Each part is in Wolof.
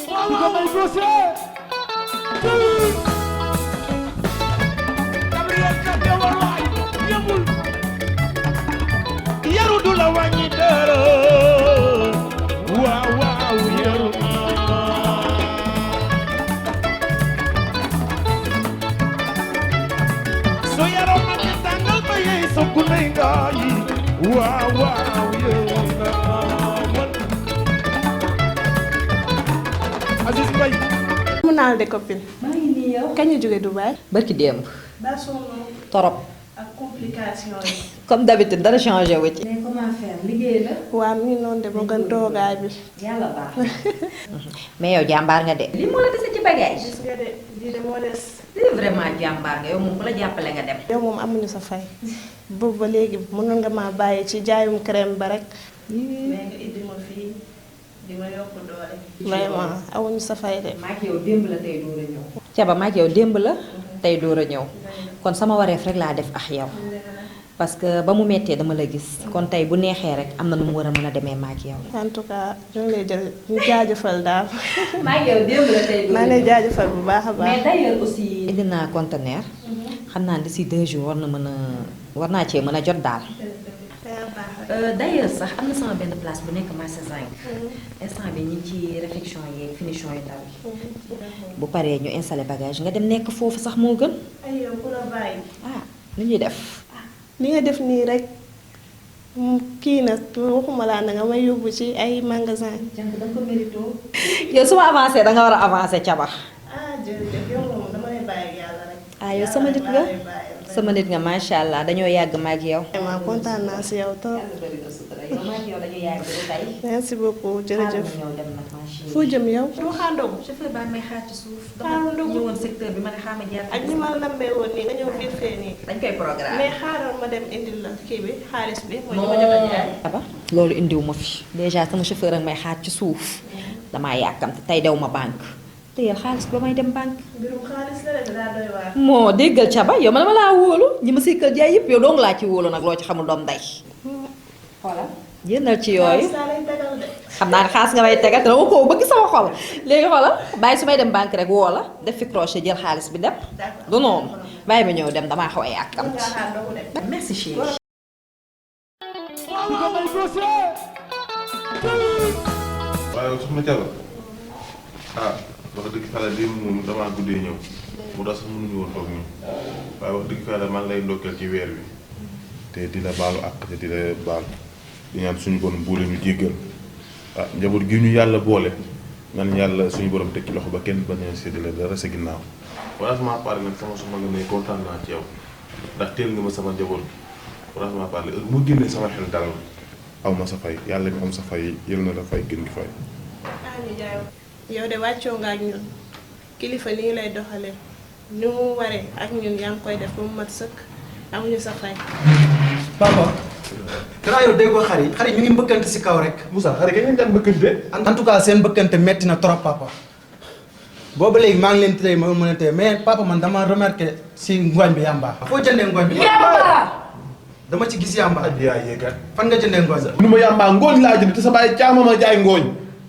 di ko may dossier Gabriel Kante wallaay yemul yaru du la wàññi dara waaw waaw yaru so yaroo ma ne tàngal ba yey so ku nay nga yi waaw waaw yaru na Aziz Mbaye mu naal de copine. maa ngi nii yow. kañ ñu jóge Dubaï. barki démb. daa sonn torop. ak complication yi. comme d'habitude dara changé wu ci. mais comment faire liggéey la. waa mi ngi noonu de moo gën toogaay bi. yàlla baax mais yow jàmbaar nga de. li moo la dese ci bagage. gis nga de lii de moo des. lii vraiment jàmbaar nga yow moom ku la jàppale nga dem. yow moom amuñu sa fay. boobu ba léegi mënoon nga maa bàyyi ci jaayum crème ba rek. mais nga indi ma fii di ma yokk doole. vraiment amuñu sa fay de. maa yow démb la tey door a ñëw. Caba maag yow démb la tey door a ñëw kon sama wareef rek laa def ak yow parce que ba mu mettee dama la gis kon tey bu neexee rek am na nu mu war a mën a demee maag yow. en tout cas ñu lay jaajëfal daal. maa yow démb la tey door a maa ñëw. lay jaajëfal bu baax a baax. mais d'ailleurs aussi. indi naa conteneur xam naa d'ici 2 jours war naa cee mën a jot daal. d'ailleurs sax am na sama benn place bu nekk marché 5. instant bi ñu ngi ci réflexion yeeg finition yu ndaw yi. bu paree ñu installé bagage nga dem nekk foofu sax moo gën. ay yow ku la bàyyi. ah nu ñuy def. li nga def nii rek kii na waxuma laa na nga may yóbbu ci ay magasin. jàng da nga ko mérito. yow su ma avancé da nga war a avancé Caba. ah jërëjëf yow moom dama lay bàyyi ak yàlla rek. ah yow sama nit nga sama nit nga macha allah dañoo yàgg ma ak yow. vraiment kontaan naa si yow trop. yàlla bëri na sutura yow maa yow dañuy yàgg ba tey. merci beaucoup jërëjëf. ñëw dem nag macha foo jëm yow. mu xaandogu. chauffeur baa may xaar ci suuf. xaaral dama ñëwoon secteur bi ma ne xaar ma jaar. ak ñi ma lambee woon nii nga ñëw biir fee nii. dañ koy programme. mais xaaral ma dem indil la kii bi xaalis bi. mooy li ma jot a jaay. Caba loolu indiw ma fi déjà sama chauffeur ak may xaar ci suuf damaa yàkkamte tey dew ma banque téyel xaalis ba may dem banque. mbirum xaalis la de daa doy waar. moo déggal Caba yow man ma laa wóolu ñi ma sikkal jaay yëpp yow dong laa ci wóolu nag loo ci xamul doom day. xoolal. génnal ci yooyu saa lay tegal de. xam naa ne xaas nga may tegal te dama koo bëgg sama xol léegi xoolal bàyyi su may dem banque rek woo la def fi crochet jël xaalis bi dem. du noonu bàyyi ma ñëw dem damaa xaw a yàkkamti. merci chérie. di ko may dossier waaye soxna Thiaba ah wax dëgg fa la démb moom damaa guddee ñëw mu tax sax mënuñu woon toog nii waaye wax dëgg fa la maa ngi lay ndokkeel ci weer wi te di la baalu àq te di la baal di ñaan suñu borom boole ñu jéggal ah njaboot gi ñu yàlla boole ñaan yàlla suñu borom teg ci loxo ba kenn bañ a séddale dara sa ginnaaw. franchement parlé nag sama soxna nga ne kontaan naa ci yow ndax teel nga ma sama njaboot franchement parlé heure mu génnee sama xel dal aw ma sa fay yàlla mi am sa fay yël na la fay gën gi fay. yow de wàccoo nga ak ñun kilifa nii lay doxalee ni mu waree ak ñun yaa ngi koy def ba mu mat sëkk amuñu sa fay. papa. gannaaw yow déggoo xar yi ñu ngi mbëkkante si kaw rek. Moussa xarit kañ lañ daan bëkkante. en tout cas seen mbëkkante metti na trop papa. boobu léegi maa ngi leen tëye ma mën a tëye mais papa man dama remarqué si ngooñ bi yamba. foo jëndee ngooñ bi. yamba. dama ci gis yamba. ak yaa yeekat. fan nga jëndee ngooñ. nu ma yàmbaa ngooñ laa jënd te sa bàyyi caama ma jaay ngooñ.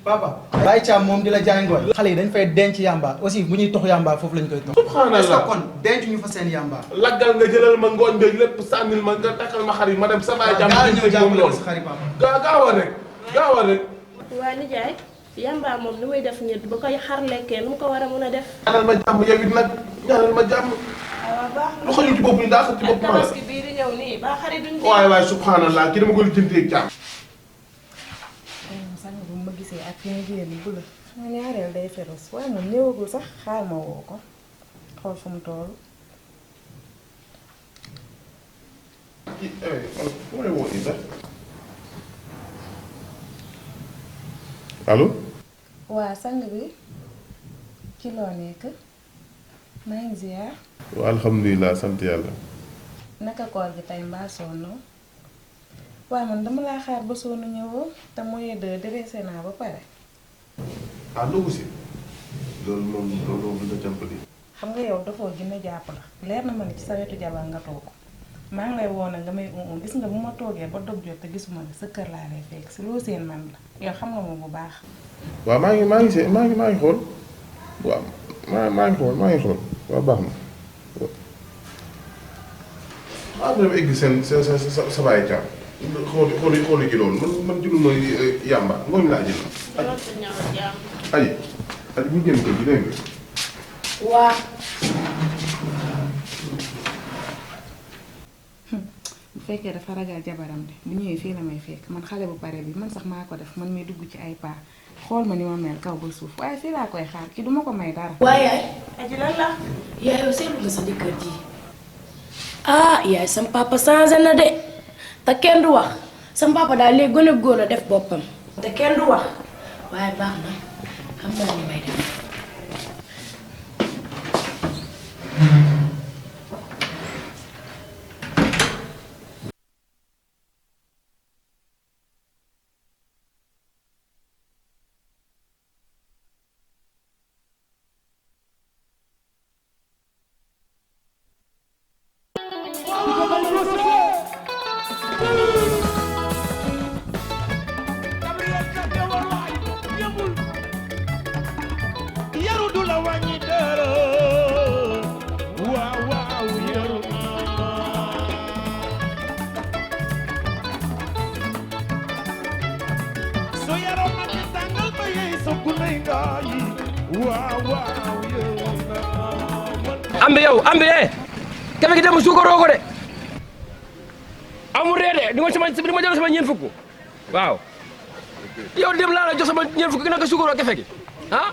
papa bàyyi caam moom di la jaay ngooñ. xale yi dañ fay denc yamba aussi bu ñuy tox yamba foofu lañ koy tox. subhanallah est-ce que kon denc ñu fa seen yamba. laggal nga jëlal ma ngooñ nga lépp sànnil ma nga takkal ma xar yi ma dem sa bàyyi caam. gaa ñëw jàppale loolu si xari papa. gaawal rek gaawal rek. waa nijaay yamba moom lu muy def nit bu koy xar lekkee nu mu ko war a mun a def. ñaanal ma jàmm yow it nag ñaanal ma jàmm. waaw baax na. lu xëy ci bopp yi daa xëy ci bopp ma la. tabaski bii di ñëw nii ba xarit duñ ci. waaye waaye subhanallah kii dama ko lijjantee ak jàmm. sang bu ma gisee ak fi nga génn bu la nga ñaareel day féroce waaye moom ñëwagul sax xaar ma woo ko xool fu mu toll. kii fu may woo nii sax. allo. waa sang bi ci loo nekk maa ngi ziar. waaw alhamdulilah sant yàlla. naka koor gi tey mbaa sonn waaye man dama laa xaar ba sonn ñëwoo te mooy de dressé naa ba pare. ah ndogu si. loolu moom loolu dina jàmpali. xam nga yow dafoo gën a jàpp la leer na ma ne ci sa wetu jabar nga toog maa ngi lay woo nag nga may gis nga bu ma toogee ba dog jot te gisuma la sa kër laa lay fekk si loo seen man la yow xam nga moom bu baax. waaw maa ngi xool waaw maa ngi xool waaw baax na waaw dama egg seen sa bàyyi caam xooli ki loolu man jëluma yàmba ngooñ laa jël aji bu génn ko ji dégg nga waa bu fekkee dafa ragal jabaram de bu ñëwee fii la may fekk man xale bu pare bi man sax maa ko def man may dugg ci ay paa xool ma ni ma mel kaw ba suuf waaye fii laa koy xaar ki duma ko may dara. waaye yaay aji lan la yaay yow seetlu nga sa jëkkër ji ah yaay sam papa changé na de te kenn du wax sam papa daal léegi gën a góor a def boppam te kenn du wax waaye baax na xam naa ni may def. yaru du la wàññi dara waaw waaw yaru so yaroo ma di tàngal ba yey sa gunay nga yi waaw waaw yaru ambe yow ambe kafe gi dem suukaroo ko de amul ree de di ma jël sama ñeent fukk waaw yow dem laa la jox sama ñeent fukk gi naka suukaroo kafe gi ah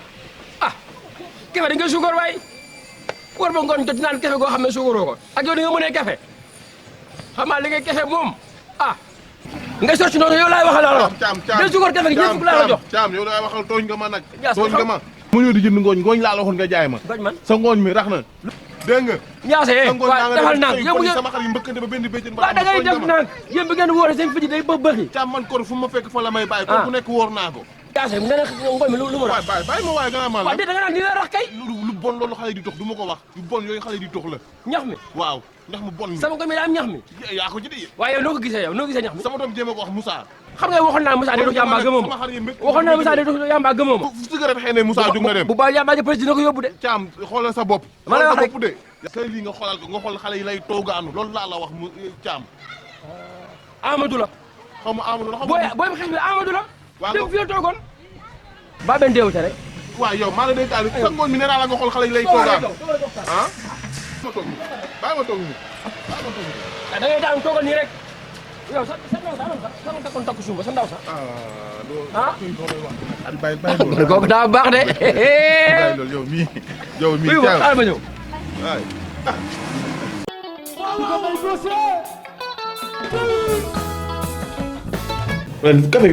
kafe da nga suukar waay war ba ngoon jot naan kafe goo xam ne suukaroo ko ak yow di nga mënee kafe xam nga li ngay kafe moom nga sotti noonu yow laay waxal la del suukar kafe gi ñeent fukk laa la jox caam yow laay waxal tooñ nga ma nag tooñ nga ma mu ñëw di jënd ngooñ laa la waxoon nga jaay ma ngooñ man sa ngooñ mi rax na dégg nga ñaase waaw defal nang yow sama xar yi mbëkkante ba benn béjjën waaw da ngay def nang yéen bi ngeen wóore seen fiji day bëxi caam man kon fu ma fekk fa la may bàyyi kon ku nekk wóor naa ko ñaase nga ne ngooñ mi lu mu rax bàyyi ma waaye nga ma la waaw da nga naan ni la rax kay lu bon loolu xale di dox du ma ko wax lu bon yooyu xale di dox la ñax mi waaw ndax mu bon mi sama ngooñ mi daa am ñax mi yaa ko ci di waaye yow noo ko gisee yow noo gisee ñax mi sama doom jéem a ko wax Moussa xam nga waxoon naa Moussa day dox yàmbaa gëmoo ma waxoon naa Moussa day dox yàmbaa gëmoo ma fu cigarette xëy na Moussa jóg na dem bu baax yàmbaa ja président ko yóbbu de caam xoolal sa bopp ma lay wax rek de kay lii nga xoolal ko nga xool xale yi lay toogaanu loolu laa la wax mu caam Amadou la xaw ma Amadou la booy bi xeex bi Amadou la waaw dem fi la toogoon ba benn deewu ca rek waaw yow maa la day taal sa ngooñ mi nee naa la nga xool xale yi lay toogaanu ah ma toog ni bàyyi ma toog ni da ngay daan toogal nii rek yow sa ndaw sa takkoon takku sumba sa ndaw sa bàyyi kooku daa baax de loolu yow mii xaaral ma ñëw waay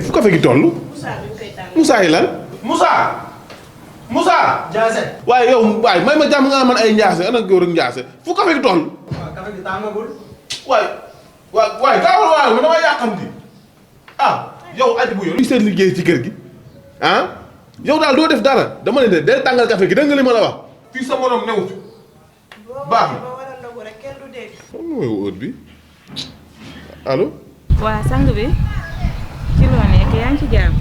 fu café gi toll Moussa yi lan Moussa Ndiasse. waaye yow waaye may ma jàmm nga man ay Ndiasse ana góor ak Ndiasse fu café gi toll waaw café gi tàngagul. waaye gaawal waaye man dama yàqamti yow aji bu yow luy seen liggéey ci kër gi yow daal doo def dara dama ne de del tàngal café gi dégg nga li ma la wax fii sa morom newut baax na xam nga yow heure bi allo waa sang bi ci loo nekk yaa ngi ci jaam.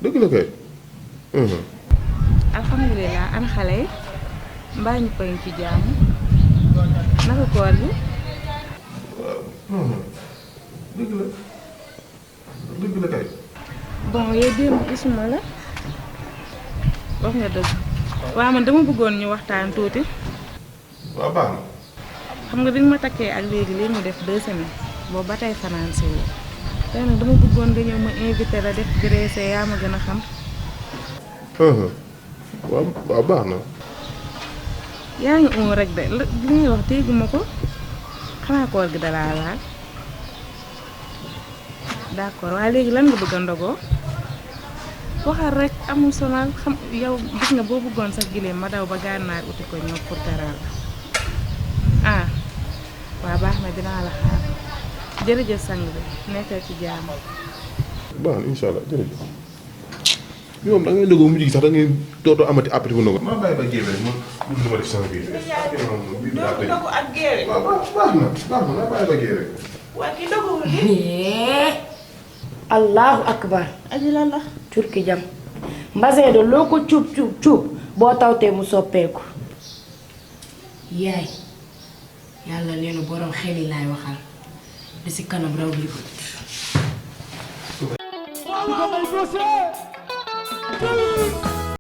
dëgg la kay alhamdulilah an xale yi mbaa ñu koy ci jaam naka koor gi. dëgg la kay bon yow démb gisuma la wax nga dëgg waaw man dama bëggoon ñu waxtaan tuuti. waaw baax na xam nga bi nga ma takkee ak léegi mu def 2 semaines boobu ba tey fanaan si wu tey nag dama bëggoon nga ñëw ma invité la def graisse yaa ma gën a xam. waaw baax na yaa ngi rek de li ngay wax dégguma ko xanaa koor gi dalaa laal d'accord waaye léegi lan nga bëgg a ndogoo waxal rek amul sonal xam yow gis nga boo bëggoon sax gileem ma daw ba gànnaar uti ko ñëw pour teral waa baax na dinaa la xaar jërëjëf sang bi nekkal ci jàmm. baax na incha allah jërëjëf bi moom da ngay ndogoo mujj gi sax da ngay dootoo amati appétit bu ndogu. maa bàyyi ba géewee man mun lu ma def sama biir. ndogu ak géere. waaw baax na naa bàyyi ba géewee. waa ki ndoguwul gi. allahu akbar. aji lan la. turki jam. mbasin de loo ko cuub boo tawtee mu soppeeku. yaay yàlla nee na borom xel yi laay waxal di si kanam raw li bët.